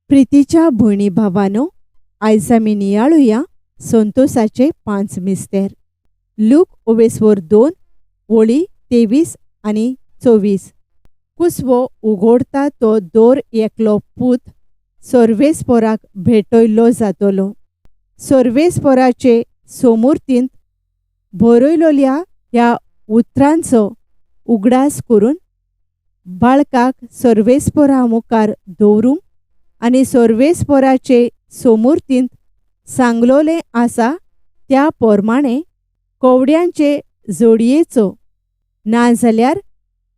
प्रितीच्या भयणी भावानो, आयज आमी नियाळुया संतोसाचे पांच मिस्तेर. लूक ओवेस्वर 2 वळी 23 आनी 24. कुसवो उगोडता तो दोर एकलो पूत सर्वेस्पोराक भेटयल्लो जातलो. सर्वेस्पोराचे सोमुर्तींत बरयलोल्या ह्या उतरांचो उगडास करून बाळकाक सर्वेस्पोरा मुखार दवरूंक आनी सर्वेस्पोराचे सोमुर्तींत सांगलोलें आसा त्या पोरमाणें कोवड्यांचे जोडयेचो नाजाल्यार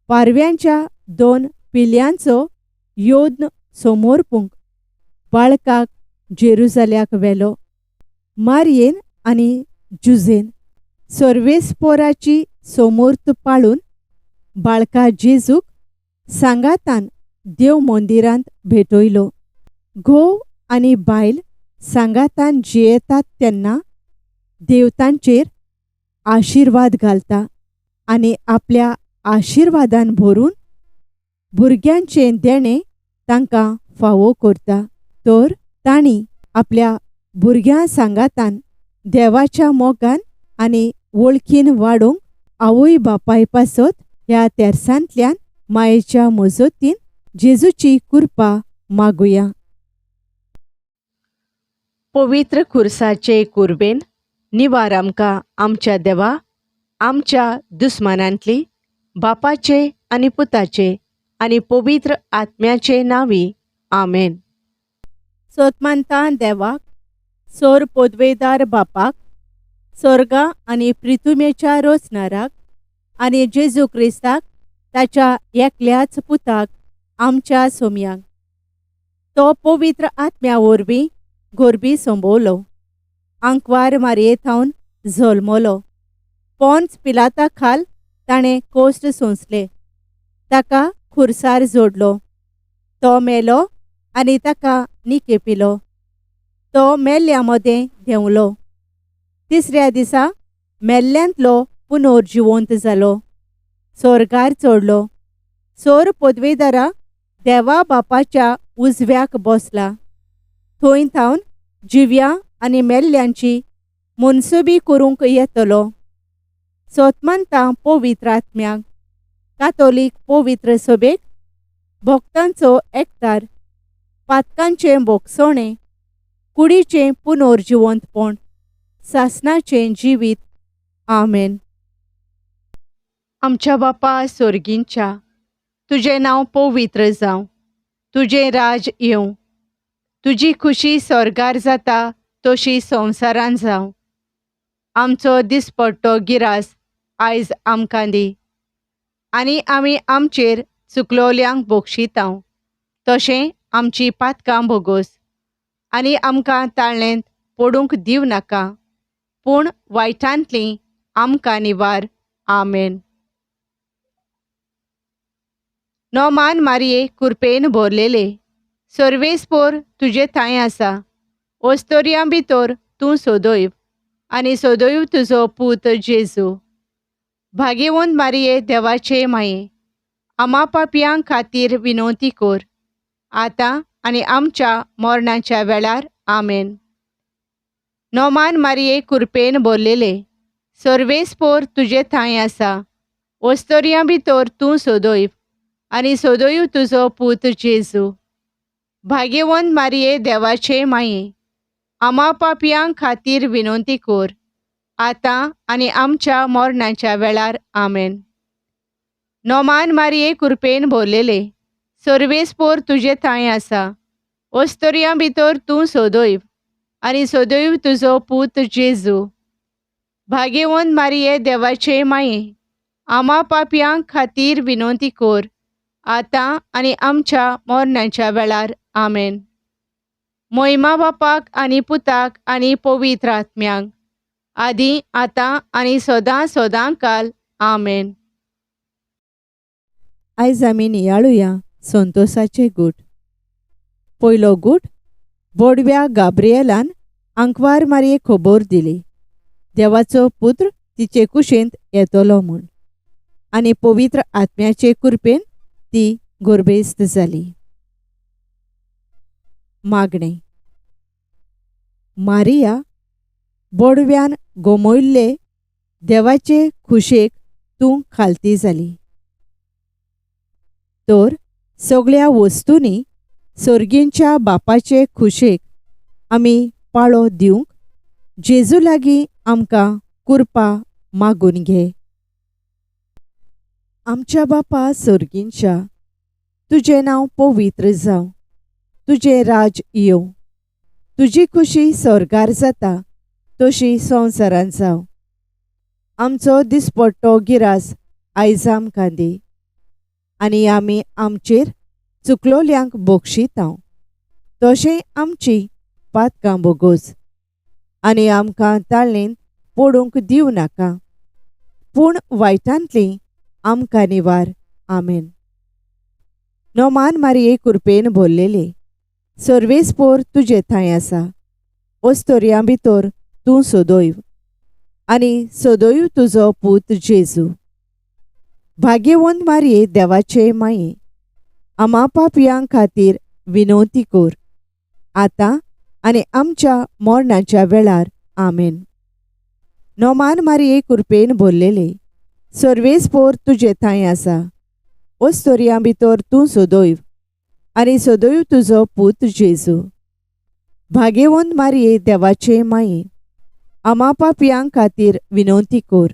पारव्यांच्या 2 पिल्यांचो योद्न समर्पूंक बाळकाक जेरुजाल्याक व्हेलो. मारयेन आनी जुझेन सर्वेस्पोराची सोमूर्त पाळून बाळका जेजूक सांगातान देव मंदिरांत भेटयलो. घोव आनी बायल सांगातान जियेतात तेन्ना देवतांचेर आशिर्वाद घालता आनी आपल्या आशिर्वादान भरून भुरग्यांचें देणें तांकां फावो करता. तर तांणी आपल्या भुरग्यां सांगातान देवाच्या मोगान आनी वळखीन वाडोवंक आवय बापाय पासत ह्या तेरसांतल्यान मायेच्या मजतीन जेजूची कृपा मागुया. पवित्र खुर्साचे कुर्बेन निवार आमकां आमच्या देवा आमच्या दुस्मानांतली बापाचे आनी पुताचे आनी पवित्र आत्म्याचे नांवी आमेन. सोतमानता देवाक, सोर पोदवेदार बापाक, सोर्गा आनी प्रिथुमेच्या रोचनाराक आनी जेजू क्रिस्ताक ताच्या एकल्याच पुताक आमच्या सोमयाक, तो पवित्र आत्म्या वरवीं गोरबी संबवलो, आंकवार मारये थावन जल्मलो, पोन्स पिलाता खाल ताणें कोश्ट सोंसले, ताका खुर्सार जोडलो, तो मेलो आनी ताका निकेपिलो, तो मेल्ल्या मदें देंवलो, तिसऱ्या दिसा मेल्ल्यांतलो पुनर्जिवंत जालो, सोर्गार चडलो, सोर पदवेदारा देवा बापाच्या उजव्याक बसला, थंय थावन जिव्या आनी मेल्ल्यांची मनसुबी करूंक येतलो. सोतमानता पवित्र आत्म्याक, कातोलीक पवित्र सभेक, भक्तांचो एकतार, पातकांचें बोगसणें, कुडीचें पुनर्जिवंतपण, सासणाचें जिवीत. आमेन. आमच्या बापा सोर्गींच्या, तुजें नांव पवित्र जावं, तुजें राज येवं, तुजी खुशी स्वर्गार जाता तशी संवसारान जावं. आमचो दिसपट्टो गिरास आयज आमकां दी आनी आमी आमचेर चुकलोल्यांक बोगशितांव तशें आमची पातकां भोगोस आनी आमकां ताळ्ळेंत पडूंक दिव नाका, पूण वायटांतली आमकां निवार. आमेन. नोमान मारये कुरपेन भरलेले, सर्वेस्पोर तुजे थांय आसा, ओस्तोरयां भितर तूं सोदयव आनी सोदयव तुजो पूत जेजू. भागेवंत मारये देवाचे माये, आमा पापयां खातीर विनवती कर, आतां आनी आमच्या मरणाच्या वेळार. आमेन. नोमान मारये कुरपेन भरलेले, सर्वेस्पोर तुजे थांय आसा, ओस्तोरयां भितर तूं सोदयव आनी सोदयव तुजो पूत जेजू. भाग्यवंत मारये देवाचे माये, आमा पापयां खातीर विनवती कर, आतां आनी आमच्या मरणाच्या वेळार. आमेन. नोमान मारये कुरपेन भरलेले, सर्वेस्पोर तुजे थांय आसा, ओस्तोरयां भितर तूं सोदयव आनी सोदयव तुजो पूत जेजू. भाग्यवंत मारये देवाचे माये, आमा पापयां खातीर विनवती कर, आतां आनी आमच्या मरणाच्या वेळार. आमेन. मोहिमा बापाक आनी पुताक आनी पवित्र आत्म्याक, आदी आतां आनी सदां सदां काल. आमेन. आयज आमी नियाळुया संतोसाचे गूट. पयलो गूट, बोडव्या गाब्रिएलान आंकवार मारये खबर दिली, देवाचो पुत्र तिचे कुशेंत येतलो म्हूण, आनी पवित्र आत्म्याचे कृपेन ती गोरबेस्त जाली. मागणें. मारिया, बोडव्यान गोमयल्ले देवाचे खुशेक तूं खालती जाली. तर सगळ्या वस्तूंनी सर्गींच्या बापाचे खुशेक आमी पाळो दिवंक जेजू लागीं आमकां कुरपा मागून घे. आमच्या बापा सर्गींच्या, तुजें नांव पवित्र जावं, तुजें राज येवं, तुजी खुशी स्वर्गार जाता तशी संवसारांत जावं. आमचो दिसपट्टो गिरास आयज आमकां दी आनी आमी आमचेर चुकलोल्यांक बक्षितांव तशें आमची पातकां बोगोस आनी आमकां ताळेंत पडूंक दिवं नाका, पूण वायटांतली आमकां निवार. आमेन. नोमान मारिये कुरपेन भरलेले, सर्वेस्पोर तुजे थंय आसा, ओस्तोरयां भितर तूं सदैव आनी सदैव तुजो पूत जेजू. भाग्यवंत मारिये देवाचे माये, आमा पापयां खातीर विनवती कर, आतां आनी आमच्या मरणाच्या वेळार. आमेन. नोमान मारिये कुरपेन भरलेले, सर्वेस्पोर तुजे थंय आसा, ओस्तोरयां भितर तूं सदैव आनी सदैव तुजो पूत जेजू. भाग्यवंत मारिये देवाचे माये, आमा पापयां खातीर विनवती कर,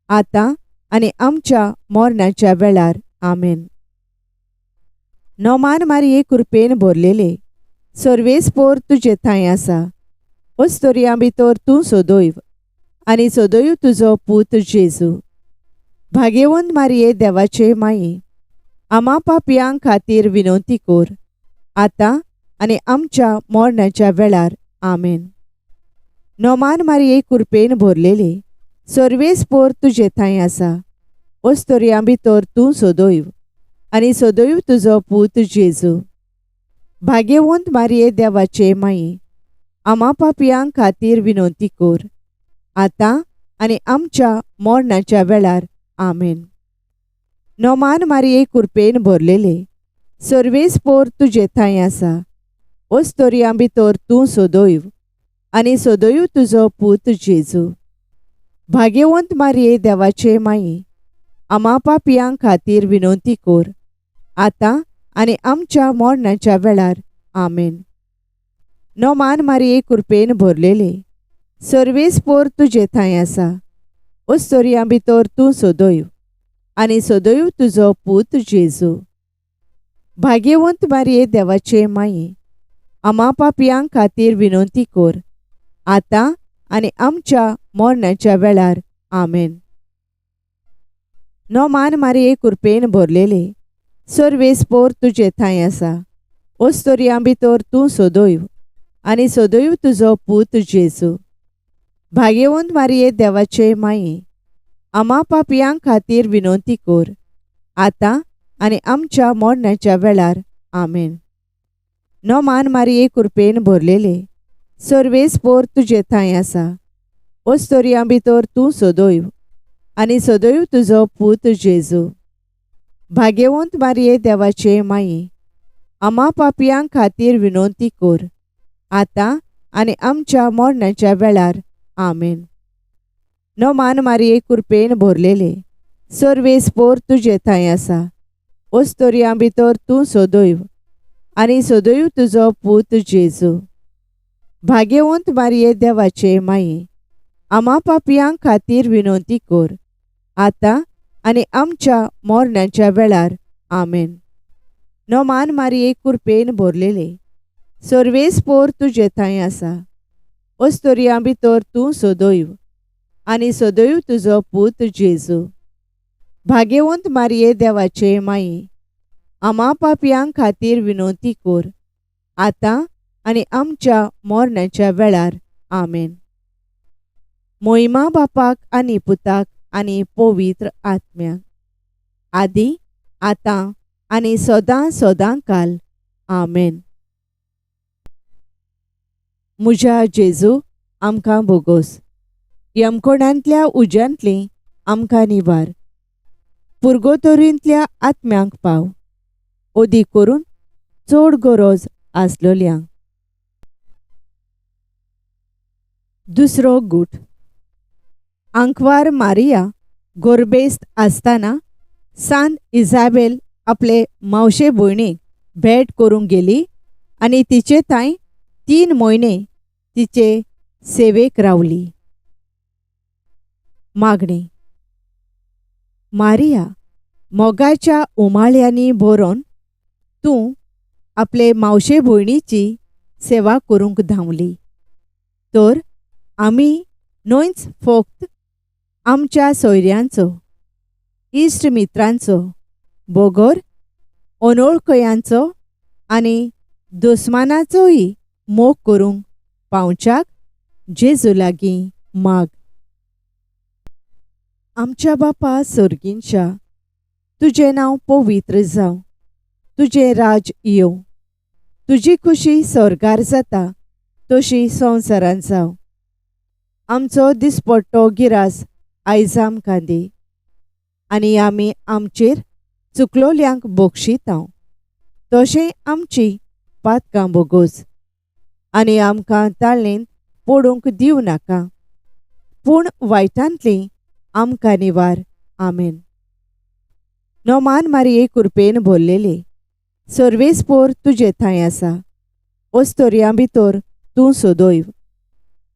आतां आनी आमच्या मरणाच्या वेळार. आमेन. नोमान मारिये कुरपेन भरलेले, सर्वेस्पोर तुजे थंय आसा, ओस्तोरयां भितर तूं सदैव आनी सदैव तुजो पूत जेजू. भाग्यवंत मारिये देवाचे माये, आमा पापयां खातीर विनवती कर, आतां आनी आमच्या मरणाच्या वेळार. आमेन. नोमान मारिये कुरपेन भरलेले, सर्वेस्पोर तुजे थंय आसा, ओस्तोरयां भितर तूं सदैव आनी सदैव तुजो पूत जेजू. भाग्यवंत मारिये देवाचे माये, आमा पापयां खातीर विनवती कर, आतां आनी आमच्या मरणाच्या वेळार. आमेन. नोमान मारिये कुरपेन भरलेले, सर्वेस्पोर तुजे थंय आसा, ओस्तोरयां भितर तूं सदैव आनी सदैव तुजो पूत जेजू. भाग्यवंत मारिये देवाचे माये, आमा पापयां खातीर विनवती कर, आतां आनी आमच्या मरणाच्या वेळार. आमेन. नोमान मारिये कुरपेन भरलेले, सर्वेस्पोर तुजे थंय आसा, ओस्तोरयां भितर तूं सदैव आनी सदैव तुजो पूत जेजू. भाग्यवंत मारिये देवाचे माये, आमा पापयां खातीर विनवती कर, आतां आनी आमच्या मरणाच्या वेळार. आमेन. नोमान मारिये कुरपेन भरलेले, सर्वेस्पोर तुजे थंय आसा, ओस्तोरयां भितर तूं सदैव आनी सदैव तुजो पूत जेजू. भाग्यवंत मारिये देवाचे माये, आमा पापयां खातीर विनवती कर, आतां आनी आमच्या मरणाच्या वेळार. आमेन. नोमान मारिये कुरपेन भरलेले, सर्वेस्पोर तुजे थंय आसा, ओस्तोरयां भितर तूं सदैव आनी सदैव तुजो पूत जेजू. भाग्यवंत मारिये देवाचे माये, आमा पापयां खातीर विनवती कर, आतां आनी आमच्या मरणाच्या वेळार. आमेन. नोमान मारिये कुरपेन भरलेले, सर्वेस्पोर तुजे थंय आसा, ओस्तोरयां भितर तूं सदैव आनी सदैव तुजो पूत जेजू. भाग्यवंत मारिये देवाचे माये, आमा पापयां खातीर विनवती कर, आतां आनी आमच्या मरणाच्या वेळार. आमेन. नोमान मारिये कुरपेन भरलेले, सर्वेस्पोर तुजे थंय आसा, ओस्तोरयां भितर तूं सदैव आनी सदैव तुजो पूत जेजू. भाग्यवंत मारिये देवाचे माये, आमा पापयां खातीर विनवती कर, आतां आनी आमच्या मरणाच्या वेळार. आमेन. मोहिमा बापाक आनी पुताक आनी पवित्र आत्म्याक, आदी आतां आनी सदां सदां काल. आमेन. म्हज्या जेजू, आमकां बोगोस, यमकोणांतल्या उज्यांतली आमकां निवार, पुर्गोतोरींतल्या आत्म्यांक पाव, अदीक करून चड गरज आसलोल्यांक. दुसरो गूट. आंकवार मारिया गोरबेस्त आसतना सांत इजाबेल आपले मावशे भयणीक भेट करूंक गेली आनी तिचे थंय 3 म्हयने तिचे सेवेक रावली. मागणी. मारिया, मोगाच्या उमाळ्यांनी भरून तूं आपले मावशे भयणीची सेवा करूंक धांवली, तर आमी न्हयच फक्त आमच्या सोयऱ्यांचो, इश्ट मित्रांचो बगर अनोळखयांचो आनी दुस्मानाचोय मोग करूंक पावच्याक जेजू लागीं माग. आमच्या बापा सर्गींच्या, तुजें नांव पवित्र जावं, तुजें राज येवं, तुजी खुशी स्वर्गार जाता तशी संवसारांत जावं. आमचो दिसपट्टो गिरास आयज आमकां दी आनी आमी आमचेर चुकलोल्यांक बक्षितांव तशें आमची पातकां बोगोस आनी आमकां ताळेंत पडूंक दिवं नाका, पूण वायटांतली आमकां निवार. आमेन. नोमान मारिये कुरपेन भरलेले, सर्वेस्पोर तुजे थंय आसा, ओस्तोरयां भितर तूं सदैव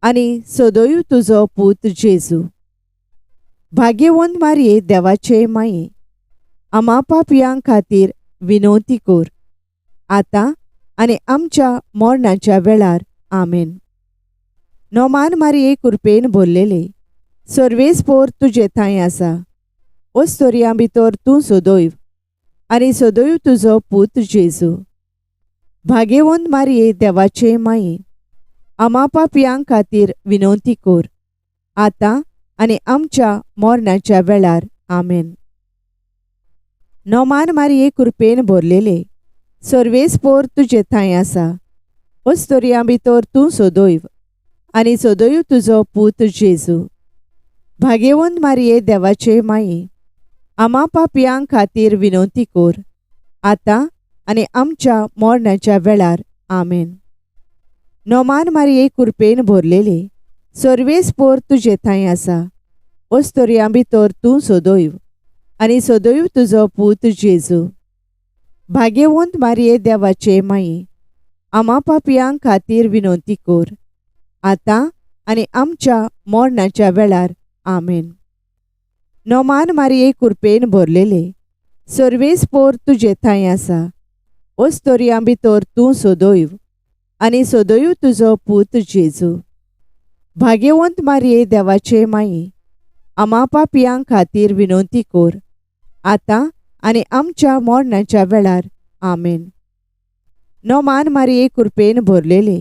आनी सदैव तुजो पूत जेजू. भाग्यवंत मारिये देवाचे माये, आमा पापयां खातीर विनवती कर, आतां आनी आमच्या मरणाच्या वेळार. आमेन. नोमान मारिये कुरपेन भरलेले, सर्वेस्पोर तुजे थंय आसा, ओस्तोरयां भितर तूं सदैव आनी सदैव तुजो पूत जेजू. भाग्यवंत मारिये देवाचे माये, आमा पापयां खातीर विनवती कर, आतां आनी आमच्या मरणाच्या वेळार. आमेन. नोमान मारिये कुरपेन भरलेले, सर्वेस्पोर तुजे थंय आसा, ओस्तोरयां भितर तूं सदैव आनी सदैव तुजो पूत जेजू. भाग्यवंत मारिये देवाचे माये, आमा पापयां खातीर विनवती कर, आतां आनी आमच्या मरणाच्या वेळार. आमेन. नोमान मारिये कुरपेन भरलेले, सर्वेस्पोर तुजे थंय आसा, ओस्तोरयां भितर तूं सदैव आनी सदैव तुजो पूत जेजू. भाग्यवंत मारिये देवाचे माये, आमा पापयां खातीर विनवती कर, आतां आनी आमच्या मरणाच्या वेळार. आमेन. नोमान मारिये कुरपेन भरलेले, सर्वेस्पोर तुजे थंय आसा, ओस्तोरयां भितर तूं सदैव आनी सदैव तुजो पूत जेजू. भाग्यवंत मारिये देवाचे माये, आमा पापयां खातीर विनवती कर, आतां आनी आमच्या मरणाच्या वेळार. आमेन. नोमान मारिये कुरपेन भरलेले,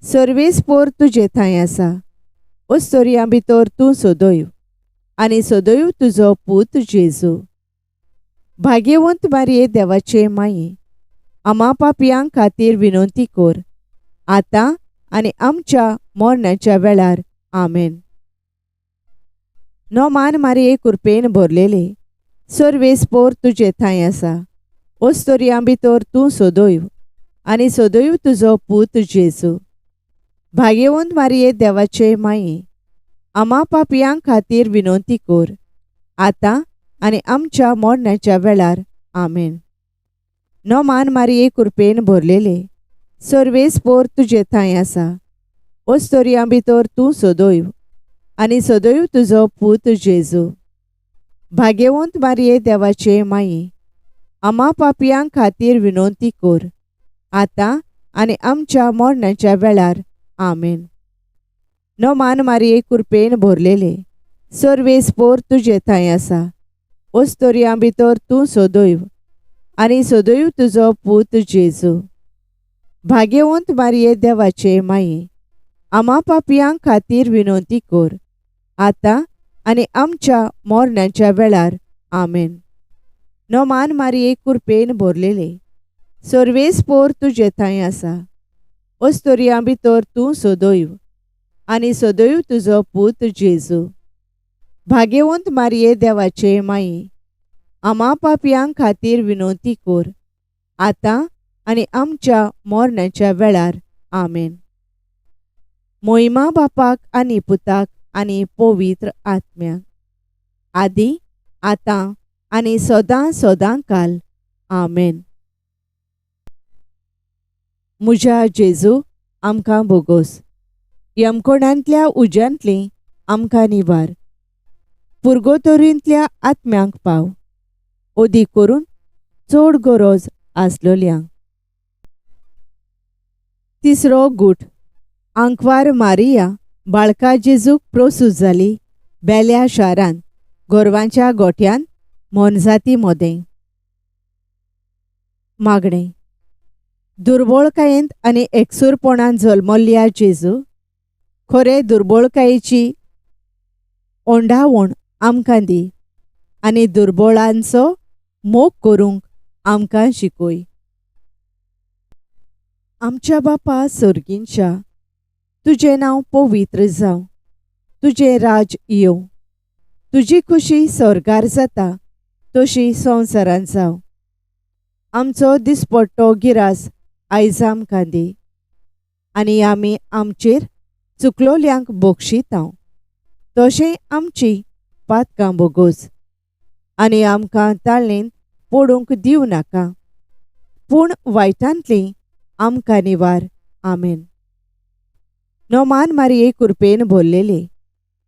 सर्वेस्पोर तुजे थंय आसा, ओस्तोरयां भितर तूं सदैव आनी सदैव तुजो पूत जेजू. भाग्यवंत मारिये देवाचे माये, आमा पापयां खातीर विनवती कर, आतां आनी आमच्या मरणाच्या वेळार. आमेन. नोमान मारिये कुरपेन भरलेले, सर्वेस्पोर तुजे थंय आसा, ओस्तोरयां भितर तूं सदैव आनी सदैव तुजो पूत जेजू. भाग्यवंत मारिये देवाचे माये, आमा पापयां खातीर विनवती कर, आतां आनी आमच्या मरणाच्या वेळार. आमेन. नोमान मारिये कुरपेन भरलेले, सर्वेस्पोर तुजे थंय आसा, ओस्तोरयां भितर तूं सदैव आनी सदैव तुजो पूत जेजू. भाग्यवंत मारिये देवाचे माये, आमा पापयां खातीर विनवती कर, आतां आनी आमच्या मरणाच्या वेळार. आमेन. नोमान मारिये कुरपेन भरलेले, सर्वेस्पोर तुजे थंय आसा, ओस्तोरयां भितर तूं सदैव आनी सदैव तुजो पूत जेजू. भाग्यवंत मारिये देवाचे माये, आमा पापयां खातीर विनवती कर, आतां आनी आमच्या मरणाच्या वेळार. आमेन. नोमान मारिये कुरपेन भरलेले, सर्वेस्पोर तुजे थंय आसा, ओस्तोरयां भितर तूं सदैव आनी सदैव तुजो पूत जेजू. भाग्यवंत मारिये देवाचे माये, आमा पापयां खातीर विनवती कर, आतां आनी आमच्या मरणाच्या वेळार. आमेन. मोहिमा बापाक आनी पुताक आनी पवित्र आत्म्याक, आदी आतां आनी सदां सदां काल. आमेन. म्हज्या जेजू, आमकां बोगोस. यमकोणांतल्या उज्यांतली आमकां निवार. पुर्गोतोरींतल्या आत्म्यांक पाव, ओदी करून चड गरज आसलोल्यांक. तिसरो गूट. आंकवार मारिया बाळका जेजूक प्रोसूत जाली बेल्या शारांत गोरवांच्या गोठ्यांत मोनजाती मोदें. मागणें. दुर्बळकायेंत आनी एकसूरपणान जल्मल्ल्या जेजू, खरे दुर्बळकायेची ओंडावण आमकां दी आनी दुर्बळांचो मोग करूंक आमकां शिकय. आमच्या बापा सर्गींच्या, तुजें नांव पवित्र जावं, तुजें राज येवं, तुजी खुशी स्वर्गार जाता तशी संवसारांत जावं. आमचो दिसपट्टो गिरास आयज आमकां दी आनी आमी आमचेर चुकलोल्यांक बक्षितांव तशें आमची पातकां बोगोस आनी आमकां ताळेंत पडूंक दिवं नाका, पूण वायटांतली आमकां निवार. आमेन. नोमान मारिये कुरपेन भरलेले,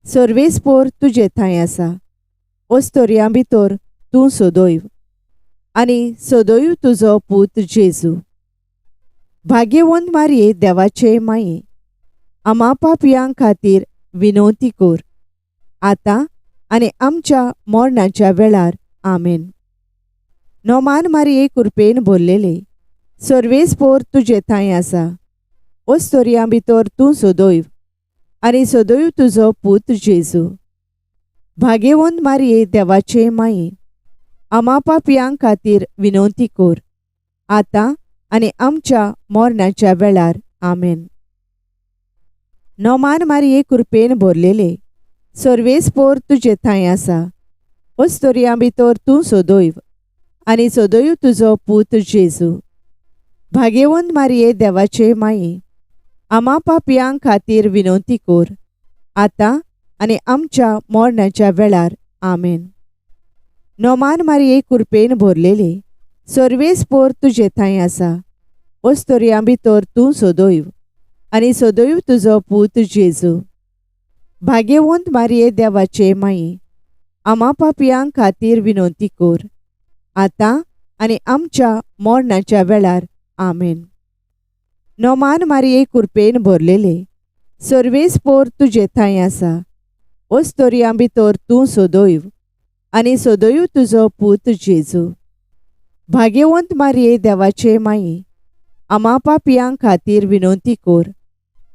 सर्वेस्पोर तुजे थंय आसा, ओस्तोरयां भितर तूं सदैव आनी सदैव तुजो पूत जेजू. भाग्यवंत मारिये देवाचे माये, आमा पापयां खातीर विनवती कर, आतां आनी आमच्या मरणाच्या वेळार. आमेन. नोमान मारिये कुरपेन भरलेले, सर्वेस्पोर तुजे थंय आसा, ओस्तोरयां भितर तूं सदैव आनी सदैव तुजो पूत जेजू. भाग्यवंत मारिये देवाचे माये, आमा पापयां खातीर विनवती कर, आतां आनी आमच्या मरणाच्या वेळार. आमेन. नोमान मारिये कुरपेन भरलेले, सर्वेस्पोर तुजे थंय आसा, ओस्तोरयां भितर तूं सदैव आनी सदैव तुजो पूत जेजू. भाग्यवंत मारिये देवाचे माये, आमा पापयां खातीर विनवती कर, आतां आनी आमच्या मरणाच्या वेळार. आमेन. नोमान मारिये कुरपेन भरलेले, सर्वेस्पोर तुजे थंय आसा, ओस्तोरयां भितर तूं सदैव आनी सदैव तुजो पूत जेजू. भाग्यवंत मारिये देवाचे माये, आमा पापयां खातीर विनवती कर, आतां आनी आमच्या मरणाच्या वेळार. आमेन. नोमान मारिये कुरपेन भरलेले, सर्वेस्पोर तुजे थंय आसा, ओस्तोरयां भितर तूं सदैव आनी सदैव तुजो पूत जेजू. भाग्यवंत मारिये देवाचे माये, आमा पापयां खातीर विनवती कर,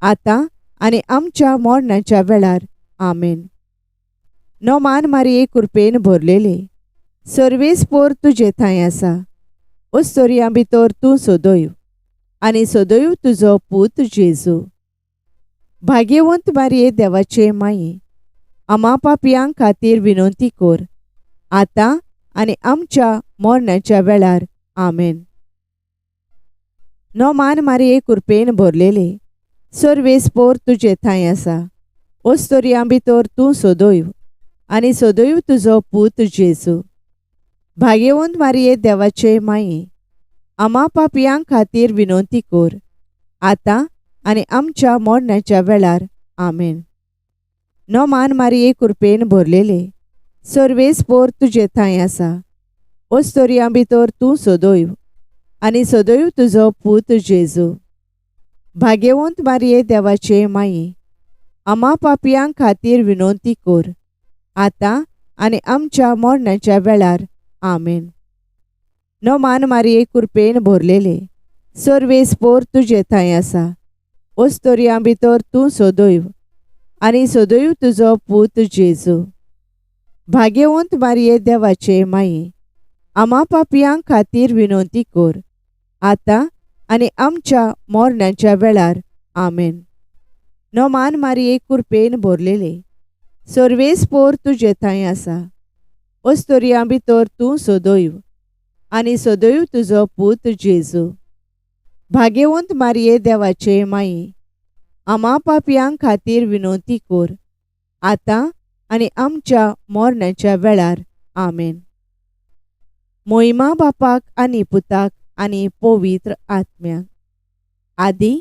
आतां आनी आमच्या मरणाच्या वेळार. आमेन. नोमान मारिये कुरपेन भरलेले, सर्वेस्पोर तुजे थंय आसा, ओस्तोरयां भितर तूं सदैव आनी सदैव तुजो पूत जेजू. भाग्यवंत मारिये देवाचे माये, आमा पापयां खातीर विनवती कर, आतां आनी आमच्या मरणाच्या वेळार. आमेन. नोमान मारिये कुरपेन भरलेले, सर्वेस्पोर तुजे थंय आसा, ओस्तोरयां भितर तूं सदैव आनी सदैव तुजो पूत जेजू. भाग्यवंत मारिये देवाचे माये, आमा पापयां खातीर विनवती कर, आतां आनी आमच्या मरणाच्या वेळार. आमेन. नोमान मारिये कुरपेन भरलेले, सर्वेस्पोर तुजे थंय आसा, ओस्तोरयां भितर तूं सदैव आनी सदैव तुजो पूत जेजू. भाग्यवंत मारिये देवाचे माये, आमा पापयां खातीर विनवती कर, आतां आनी आमच्या मरणाच्या वेळार. आमेन. नोमान मारिये कुरपेन भरलेले, सर्वेस्पोर तुजे थंय आसा, ओस्तोरयां भितर तूं सदैव आनी सदैव तुजो पूत जेजू. भाग्यवंत मारिये देवाचे माये, आमा पापयां खातीर विनवती कर, आतां आनी आमच्या मरणाच्या वेळार. आमेन. नोमान मारिये कुरपेन भरलेले, सर्वेस्पोर तुजे थंय आसा, ओस्तोरयां भितर तूं सदैव आनी सदैव तुजो पूत जेजू. भाग्यवंत मारिये देवाचे माये, आमा पापयां खातीर विनवती कोर, आतां आनी आमच्या मरणाच्या वेळार. आमेन. मोहिमा बापाक आनी पुताक आनी पवित्र आत्म्याक, आदी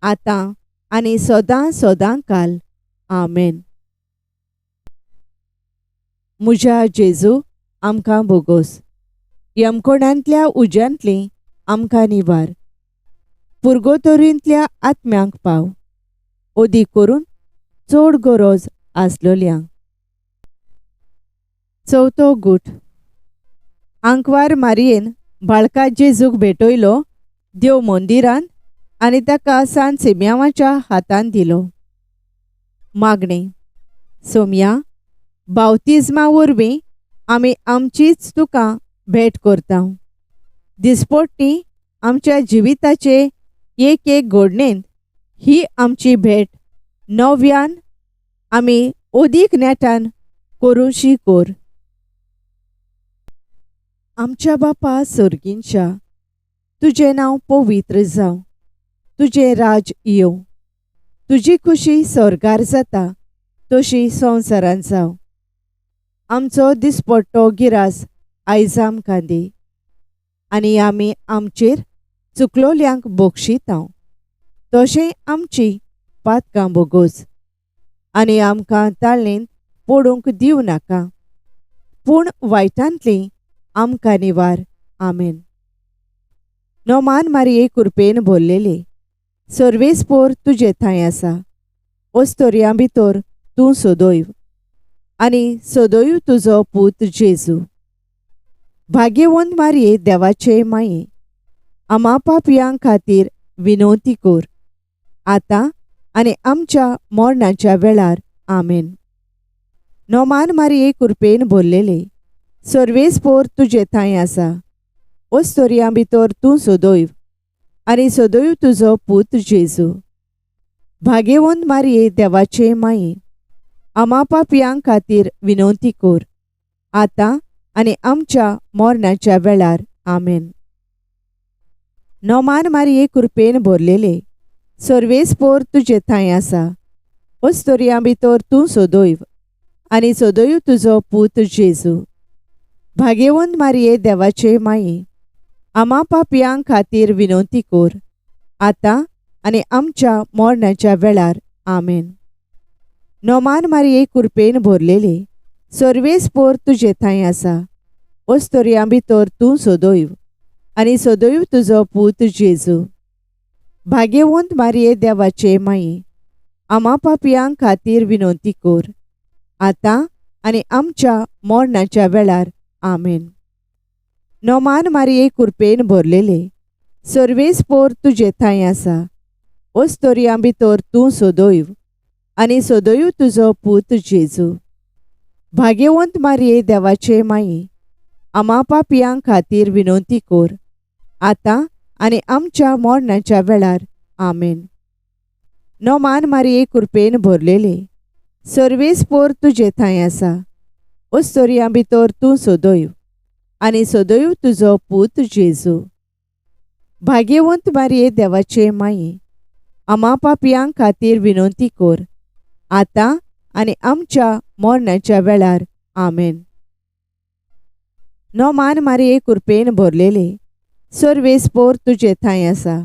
आतां आनी सदां सदां काल. आमेन. म्हज्या जेजू, आमकां बोगोस. यमकोणांतल्या उज्यांतली आमकां निवार. पुर्गोतोरींतल्या आत्म्यांक पाव, ओदी करून चड गरज आसलोल्यांक. चवथो गूट. आंकवार मारयेन बाळका जेजूक भेटयलो देव मंदिरांत आनी ताका सान सिम्यांवाच्या हातांत दिलो. मागणें. सोमया, बावतिज्मा वरवीं आमी आमचीच तुका भेट करता. दिसपट्टी आमच्या जिविताचे एक एक घडणेंत ही आमची भेट नव्यान आमी अदीक नेटान करूंशी कोर. आमच्या बापा सर्गींच्या, तुजें नांव पवित्र जावं, तुजें राज येवं, तुजी खुशी स्वर्गार जाता तशी संवसारांत जावं. आमचो दिसपट्टो गिरास आयज आमकां दी, आनी आमी आमचेर चुकलोल्यांक बक्षितांव तशें आमची पातकां बोगोस, आनी आमकां ताळणेंत पडूंक दिवं नाका, पूण वायटांतली आमकां निवार. आमेन. नोमान मारये कुरपेन भरलेले, सर्वेस्पोर तुजे थंय आसा. ओस्तोरयां भितर तूं सदैव आनी सदैव तुजो पूत जेजू. भाग्यवंत मारये देवाचे माये, आमा पापयां खातीर विनवती कोर, आतां आनी आमच्या मरणाच्या वेळार. आमेन. नोमान मारये कुरपेन भरलेले, सर्वेस्पोर तुजे थंय आसा. ओस्तोरयां भितर तूं सदैव आनी सदैव तुजो पूत जेजू. भाग्यवंत मारये देवाचे माये, आमा पापयां खातीर विनवती कोर, आतां आनी आमच्या मरणाच्या वेळार. आमेन. नोमान मारये कुरपेन भरलेले, सर्वेस्पोर तुजे थंय आसा. ओस्तोरयां भितर तूं सदैव आनी सदैव तुजो पूत जेजू. भाग्यवंत मारये देवाचे माये, आमा पापयां खातीर विनवती कोर, आतां आनी आमच्या मरणाच्या वेळार. आमेन. नोमान मारये कुरपेन भरलेले, सर्वेस्पोर तुजे थंय आसा. ओस्तोरयां भितर तूं सदैव आनी सदैव तुजो पूत जेजू. भाग्यवंत मारये देवाचे माये, आमा पापयां खातीर विनवती कोर, आतां आनी आमच्या मरणाच्या वेळार. आमेन. नोमान मारये कुरपेन भरलेले, सर्वेस्पोर तुजे थंय आसा. ओस्तोरयां भितर तूं सदैव आनी सदैव तुजो पूत जेजू. भाग्यवंत मारये देवाचे माये, आमा पापयां खातीर विनवती कोर, आतां आनी आमच्या मरणाच्या वेळार. आमेन. नोमान मारये कुरपेन भरलेले, सर्वेस्पोर तुजे थंय आसा. ओस्तोरयां भितर तूं सदैव आनी सदैव तुजो पूत जेजू. भाग्यवंत मारये देवाचे माये, आमा पापयां खातीर विनवती कोर, आतां आनी आमच्या मरणाच्या वेळार. आमेन. नोमान मारये कुरपेन भरलेले, सर्वेस्पोर तुजे थंय आसा.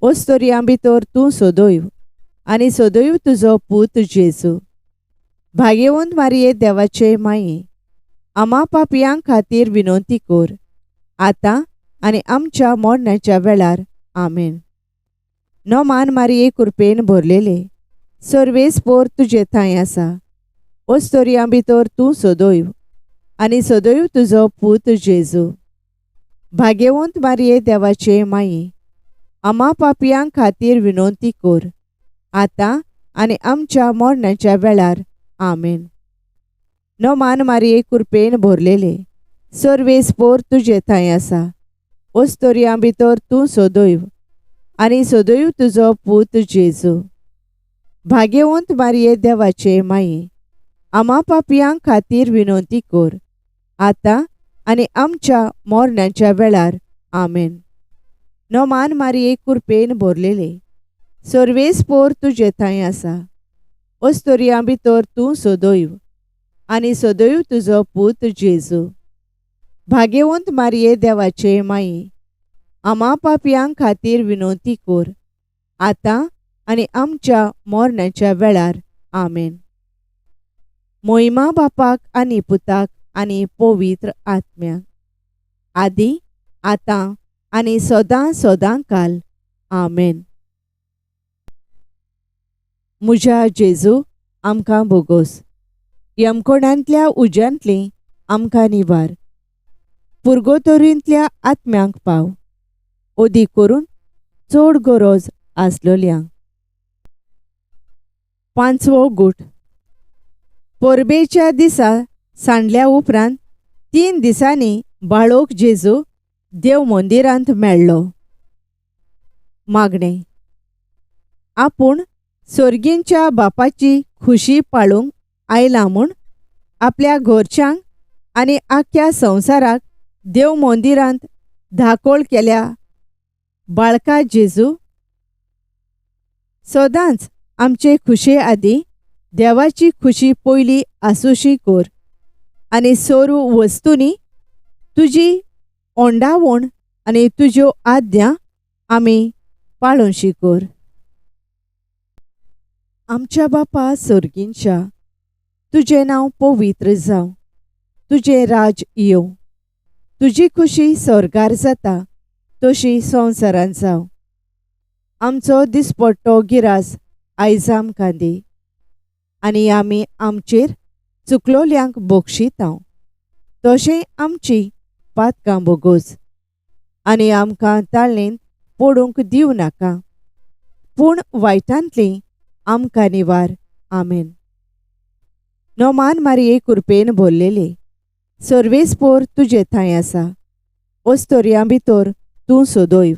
ओस्तोरयां भितर तूं सदैव आनी सदैव तुजो पूत जेजू. भाग्यवंत मारये देवाचे माये, आमा पापयां खातीर विनवती कोर, आतां आनी आमच्या मरणाच्या वेळार. आमेन. नोमान मारये कुरपेन भरलेले, सर्वेस्पोर तुजे थंय आसा. ओस्तोरयां भितर तूं सदैव आनी सदैव तुजो पूत जेजू. भाग्यवंत मारये देवाचे माये, आमा पापयां खातीर विनवती कोर, आतां आनी आमच्या मरणाच्या वेळार. आमेन. नोमान मारये कुरपेन भरलेले, सर्वेस्पोर तुजे थंय आसा. ओस्तोरयां भितर तूं सदैव आनी सदैव तुजो पूत जेजू. भाग्यवंत मारये देवाचे माये, आमा पापयां खातीर विनवती कोर, आतां आनी आमच्या मरणाच्या वेळार. आमेन. नोमान मारये कुरपेन भरलेले, सर्वेस्पोर तुजे थांय आसा. अस्तोरयां भितर तूं सदैव आनी सदैव तुजो पूत जेजू. भाग्यवंत मारये देवाचे माये, आमा पापयां खातीर विनवती कर, आतां आनी आमच्या मरणाच्या वेळार. आमेन. मोहिमा बापाक आनी पुताक आनी पवित्र आत्म्याक, आदी आतां आनी सदां सदां काल. आमेन. म्हज्या जेजू, आमकां बोगोस. यमकोणांतल्या उज्यांतली आमकां निवार. पुर्गोतोरींतल्या आत्म्यांक पाव, अदीक करून चड गरज आसलोल्यांक. पांचवो गूट. परबेच्या दिसा सांडल्या उपरांत 3 दिसांनी बाळोक जेजू देव मंदिरांत मेळ्ळो. मागणें. आपूण सोर्गींच्या बापाची खुशी पाळूंक आयला म्हूण आपल्या घरच्यांक आनी आख्ख्या संवसाराक देव मंदिरांत धाकोळ केल्या बाळका जेजू, सदांच आमचे खुशे आदीं देवाची खुशी पयली आसूशी कर आनी सर्व वस्तूंनी तुजी ओंडावण आनी तुज्यो आज्ञा आमी पाळोवशी कर. आमच्या बापा सोर्गींच्या, तुजें नांव पवित्र जावं, तुजें राज येवं, तुजी खुशी स्वर्गार जाता तशी संवसारांत जावं. आमचो दिसपट्टो गिरास आयज आमकां दी आनी आमी आमचेर चुकलोल्यांक बक्षितांव तशें आमची पातकां बोगोस आनी आमकां ताळणेंत पडूंक दिवं नाका, पूण वायटांतली आमकां निवार. आमेन. नोमान मारये कुरपेन भरलेले, सर्वेस्पोर तुजे थांय आसा. अस्तोरयां भितर तूं सदैव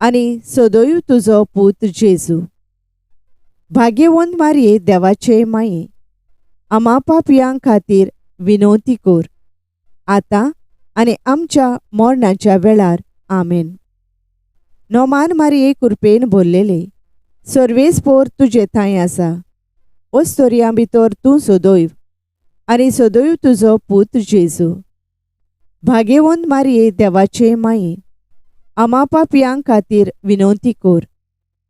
आनी सदैव तुजो पूत जेजू. भाग्यवंत मारये देवाचे माये, आमा पापयां खातीर विनवती कर, आतां आनी आमच्या मरणाच्या वेळार. आमेन. नोमान मारये कुरपेन भरलेले, सर्वेस्पोर तुजे थांय आसा. अस्तोरयां भितर तूं सदैव आनी सदैव तुजो पूत जेजू. भाग्यवंत मारये देवाचे माये, आमा पापयां खातीर विनवती कर,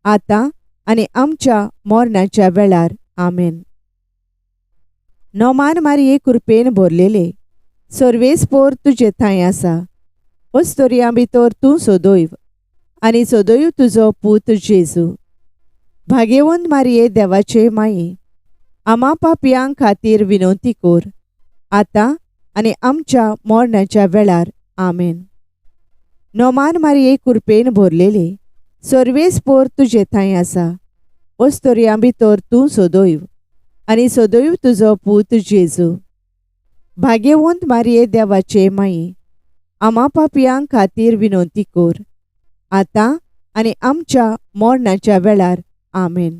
आतां आनी आमच्या मरणाच्या वेळार. आमेन. नोमान मारये कुरपेन भरलेले, सर्वेस्पोर तुजे थांय आसा. अस्तोरयां भितर तूं सदैव आनी सदैव तुजो पूत जेजू. भाग्यवंत मारये देवाचे माये, आमा पापयां खातीर विनवती कर, आतां आनी आमच्या मरणाच्या वेळार. आमेन. नोमान मारये कुरपेन भरलेले, सर्वेस्पोर तुजे थांय आसा. अस्तोरयां भितर तूं सदैव आनी सदैव तुजो पूत जेजू. भाग्यवंत मारये देवाचे माये, आमा पापयां खातीर विनवती कर, आतां आनी आमच्या मरणाच्या वेळार. आमेन.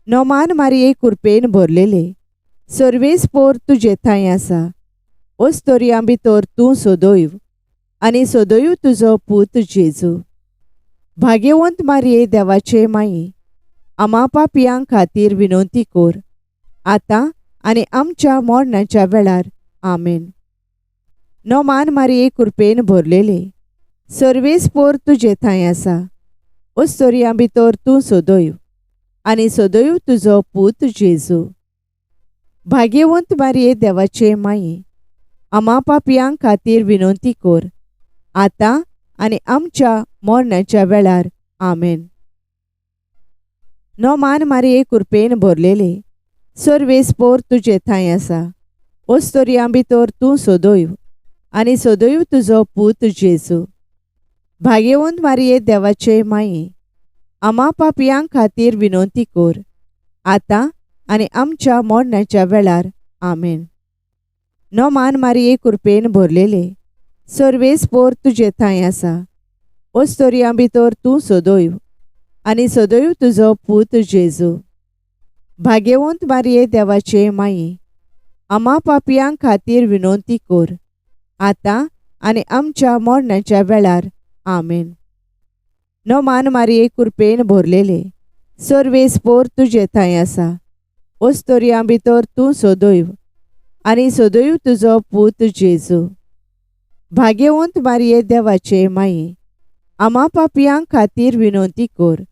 नोमान मारये कुरपेन भरलेले, सर्वेस्पोर तुजे थांय आसा. अस्तोरयां भितर तूं सदैव आनी सदैव तुजो पूत जेजू. भाग्यवंत मारये देवाचे माये, आमा पापयां खातीर विनवती कर, आतां आनी आमच्या मरणाच्या वेळार. आमेन. नोमान मारये कुरपेन भरलेले, सर्वेस्पोर तुजे थांय आसा. अस्तोरयां भितर तूं सदैव आनी सदैव तुजो पूत जेजू. भाग्यवंत मारये देवाचे माये, आमा पापयां खातीर विनवती कर, आतां आनी आमच्या मरणाच्या वेळार. आमेन. नोमान मारये कुरपेन भरलेले, सर्वेस्पोर तुजे थांय आसा. अस्तोरयां भितर तूं सदैव आनी सदैव तुजो पूत जेजू. भाग्यवंत मारये देवाचे माये, आमा पापयां खातीर विनवती कर, आतां आनी आमच्या मरणाच्या वेळार. आमेन. नोमान मारये कुरपेन भरलेले, सर्वेस्पोर तुजे थांय आसा. अस्तोरयां भितर तूं सदैव आनी सदैव तुजो पूत जेजू. भाग्यवंत मारये देवाचे माये, आमा पापयां खातीर विनवती कर, आतां आनी आमच्या मरणाच्या वेळार. आमेन. नोमान मारये कुरपेन भोरलेले सर्वेस्पोर तुजे थंय आसा. ओस्तोरयां भितर तूं सदैव आनी सदैव तुजो पूत जेजू. भाग्यवंत मारये देवाचे माये, आमा पापयां खातीर विनंती कर,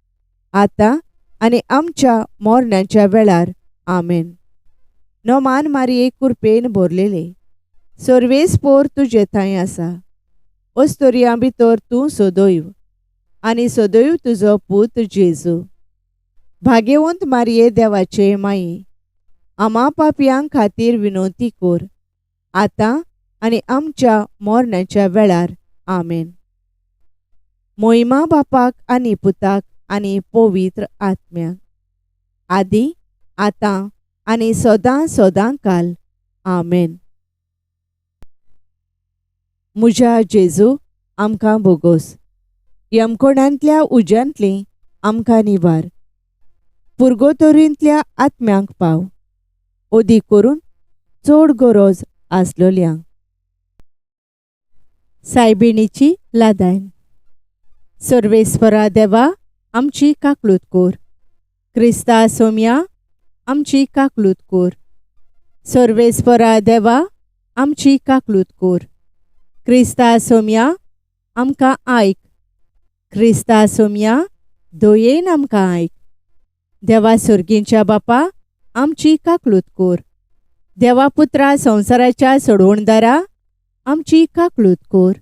आतां आनी आमच्या मरणाच्या वेळार. आमेन. नोमान मारये कुरपेन भरलेले सर्वेस्पोर तुजे थंय आसा. ओस्तोरयां भितर तूं सदैव आनी सदैव तुजो पूत जेजू. भाग्यवंत मारये देवाचे माये, आमा पापयां खातीर विनंती कर, आतां आनी आमच्या मरणाच्या वेळार. आमेन. मोहिमा बापाक आनी पुताक आनी पवित्र आत्म्याक, आदी आतां आनी सदां सदां काल. आमेन. म्हज्या जेजू, आमकां बोगोस. यमकोणांतल्या उज्यांतली आमकां निवार. पुर्गोतोरींतल्या आत्म्यांक पाव, ओदी करून चड गरज आसलोल्यांक. सायबिणीची लादायन. सर्वेस्परा देवा, आमची काकलूत कोर. क्रिस्ता सोम्या, आमची काकलूत कोर. सर्वेस्परा देवा, आमची काकलूत कोर. क्रिस्ता सोम्या, आमकां आयक. क्रिस्ता सोम्या, दयेन आमकां आयक. देवा सर्गींच्या बापा, आमची काकलूत कोर. देवा पुत्रा संवसाराच्या सोडवणदारा, आमची काकलूत कोर.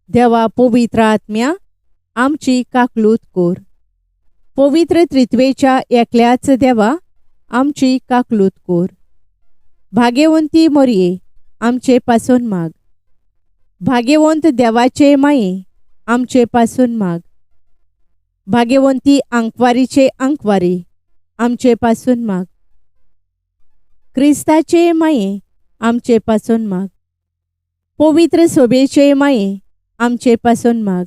देवा पवित्र आत्म्या, आमची काकलूत कोर. पवित्र त्रित्वेच्या एकल्याच देवा, आमची काकलूत कोर. भाग्यवंती मोरये, आमचे पासून माग. भाग्यवंत देवाचे माये, आमचे पासून माग. भाग्यवंती आंकवारीचे आंकवारी, आमचे पासून माग. क्रिस्ताचे माये, आमचे पासून माग. पवित्र सोबेचे माये, आमचे पासून माग.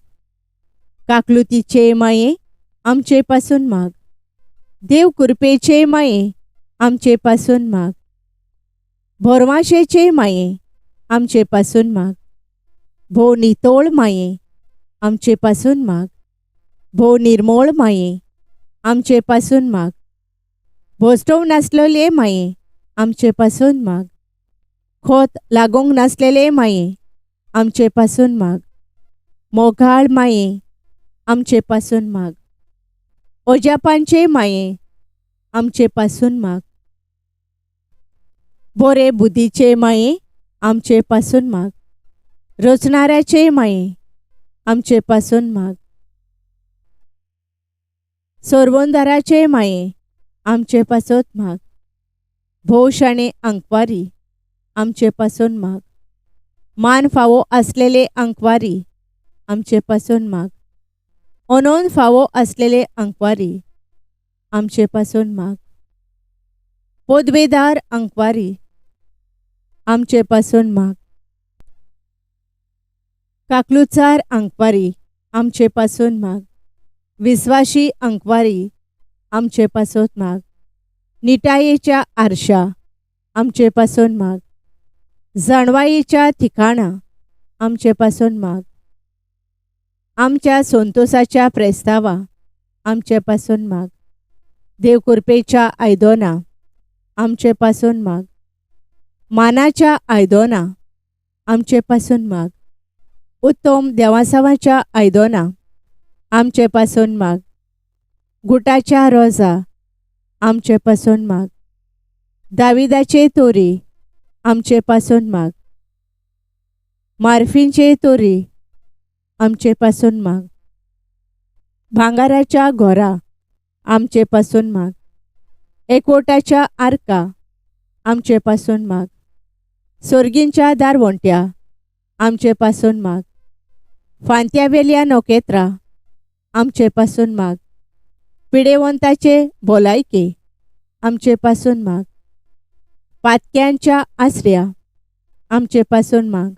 काकलुतीचे माये, आमचे पासून माग. देव कृपेचे माये, आमचे पासून माग. भोरवाशेचे माये, आमचे पासून माग. भोव नितोळ माये, आमचे पासून माग. भोव निर्मोळ माये, आमचे पासून माग. भोसटोव नासलेले माये, आमचे पासून माग. खोत लागूंक नासलेले माये, आमचे पासून माग. मोगाळ माये, आमचे पासून माग. ओजापांचे माये, आमचे पासून माग. बोरे बुद्धीचे माये, आमचे पासून माग. रचणाऱ्याचे माये, आमचे पासून माग. सोरवंदाराचे माये, आमचे पासत माग. भोव शाणे आंकवारी, आमचे पासून माग. मान फावो आसलेले आंकवारी, आमचे पासून माग. अनोन फावो आसलेले आंकवारी, आमचे पासून माग. पदवेदार आंकवारी, आमचे पासून माग. काकलुचार आंकवारी, आमचे पासून माग. विस्वाशी आंकवारी, आमचे पासत माग. निटायेच्या आरशा, आमचे पासून माग. जाणवायेच्या ठिकाणा, आमचे पासून माग. आमच्या संतोसाच्या प्रेस्तावा, आमचे पासून माग. देव कृपेच्या आयदोना, आमचे पासून माग. मानाच्या आयदोना, आमचे पासून माग. उत्तम देवासावाच्या आयदोना, आमचे पासून माग. गुटाच्या रोजा, आमचे पासून माग. दाविदाचे तोरी, आमचे पासून माग. मार्फींचे तोरी, आमचे पासून माग. भांगाराच्या घोरा, आमचे पासून माग. एकवटाच्या आर्का, आमचे पासून माग. सोर्गींच्या दारवंट्या, आमचे पासून माग. फांत्यावेल्या नखेत्रां, आमचे पासून माग. पिडेवंताचे भलायके, आमचे पासून माग. पातक्यांच्या आसऱ्या, आमचे पासून माग.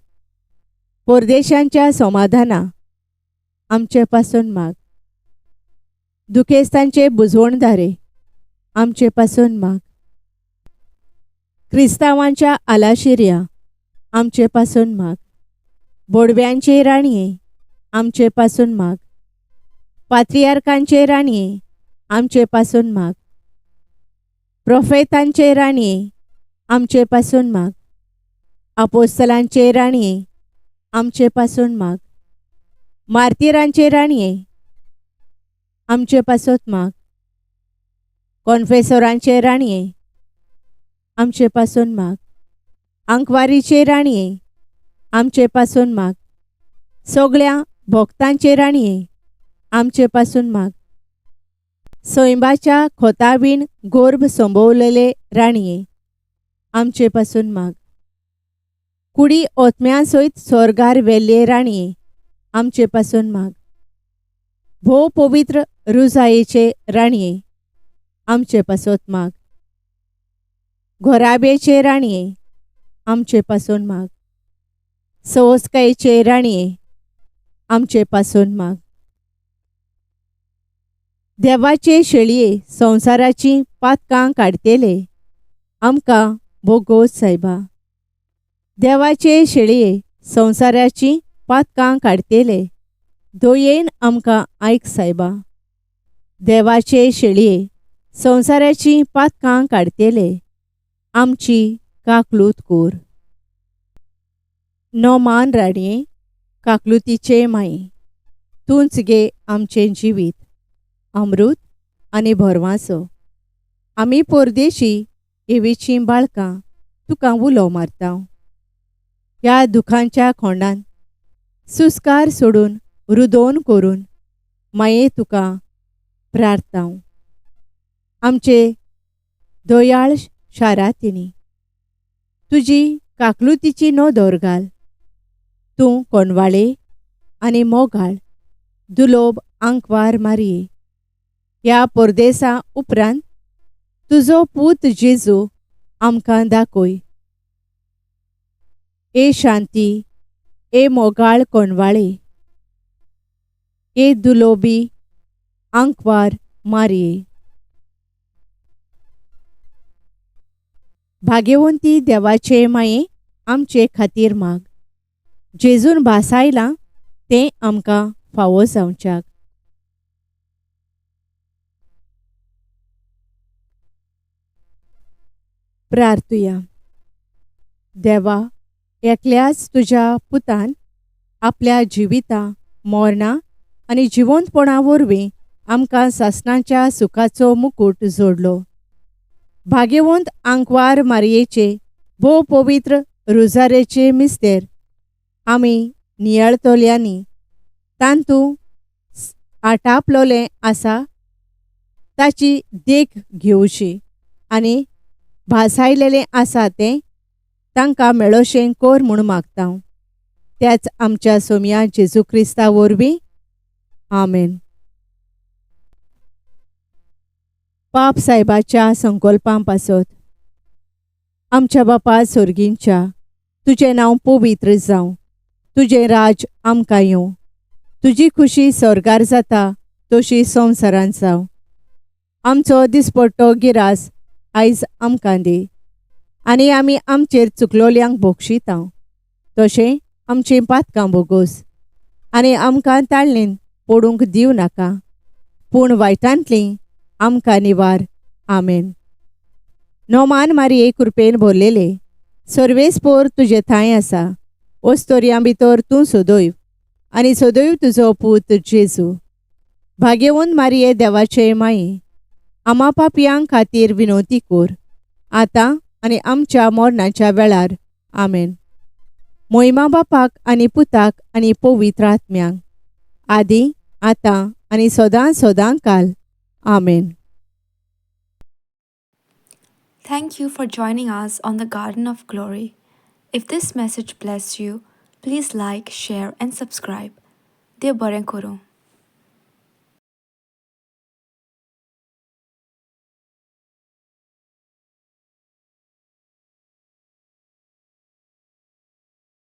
परदेशांच्या समाधाना, आमचे पासून माग. दुखेस्तांचे बुजवणदारे, आमचे पासून माग. क्रिस्तांवांच्या आलाशिऱ्या, आमचे पासून माग. बोडव्यांचे राणये, आमचे पासून माग. पात्रियार्कांचे राणये आमचे पासून माग. प्रोफेतांचे राणये आमचे पासून माग. आपोस्तलांचे राणये आमचे पासून माग. मार्तिरांचे राणये आमचे पासत माग. कॉन्फेसोरांचे राणये आमचे पासून माग. आंकवारीचे राणये आमचे पासून माग. सगळ्या भक्तांचे राणये आमचे पासून माग. सैंबाच्या खोताबीन गोर्भ संभवलेले राणये आमचे पासून माग. कुडी ओतम्या सयत स्वर्गार वेल्ले राणये आमचे पासून माग. भोव पवित्र रुजायेचे राणये आमचे पासत माग. घोराबेचे राणये आमचे पासून माग. सवस्कायेचे राणये आमचे पासून माग. देवाचे शेळये संवसाराची पातकां काडटेले आमकां भोगोस सायबा. देवाचे शेळये संवसाराची पातकां काडटेले दयेन आमकां आयक सायबा. देवाचे शेळये संवसाराची पातकां काडटेले आमची काकलूत कोर. नोमान राणये काकलुतीचे माये तूंच गे आमचें जिवीत अमृत आनी भरवांसो. आमी परदेशी एवीचीं बाळकां तुका उलो मारता. ह्या दुखांच्या खोंडान सुस्कार सोडून रुदोन करून माये तुका प्रार्थना. आमचे दयाळ शारातिनी तुजी काकलुतीची नदर घाल. तूं कोणवाळे आनी मोगाळ दुलोब आंकवार मारये. ह्या परदेसा उपरांत तुजो पूत जेजू आमकां दाखय. ए शांती, ए मोगाळ कोणवाळे, ए दुलोबी आंकवार मारये. भाग्यवंती देवाचे माये आमचे खातीर माग. जेजून भासायलां तें आमकां फावो जावच्याक. प्रार्थुया. देवा, एकल्याच तुज्या पुतान आपल्या जिविता मरणा आनी जिवंतपणा वरवीं आमकां सासणाच्या सुखाचो मुकूट जोडलो. भाग्यवंत आंकवार मारयेचे भोव पवित्र रोजारेचे मिस्तेर आमी नियाळतल्यांनी तांतू आटापलोलें आसा ताची देख घेवची आनी भासायलेलें आसा तें तांकां मेळोशें कोर म्हूण मागता. त्याच आमच्या सोमया जेजू क्रिस्ता वरवीं. आमेन. पाप सायबाच्या संकल्पां पासत. आमच्या बापा सोर्गींच्या, तुजें नांव पवित्र जावं, तुजें राज आमकां येवं, तुजी खुशी स्वर्गार जाता तशी संवसारांत जावं. आमचो दिसपट्टो गिरास आयज आमकां दी आनी आमी आमचेर चुकलोल्यांक बोगशिता तशें आमचीं पातकां बोगोस आनी आमकां ताळणेन पडूंक दिवं नाका, पूण वायटांतलीं आमकां निवार. आमेन. नोमान मारये कृपेन भरलेले सर्वेस्पोर तुजे थांय आसा. ओस्तोरयां भितर तूं सदैव आनी सदैव तुजो पूत जेजू. भाग्यवंत मारये देवाचे माये आमा पापयां खातीर विनवती कोर आतां आनी आमच्या मरणाच्या वेळार. आमेन. मोहिमा बापाक आनी पुताक आनी पवित्र आत्म्यांक, आदी आतां आनी सदां सदां काल. आमेन. Thank you for joining us on the Garden of Glory. If this message blessed you, please like, share, and subscribe. देव बरें करूं.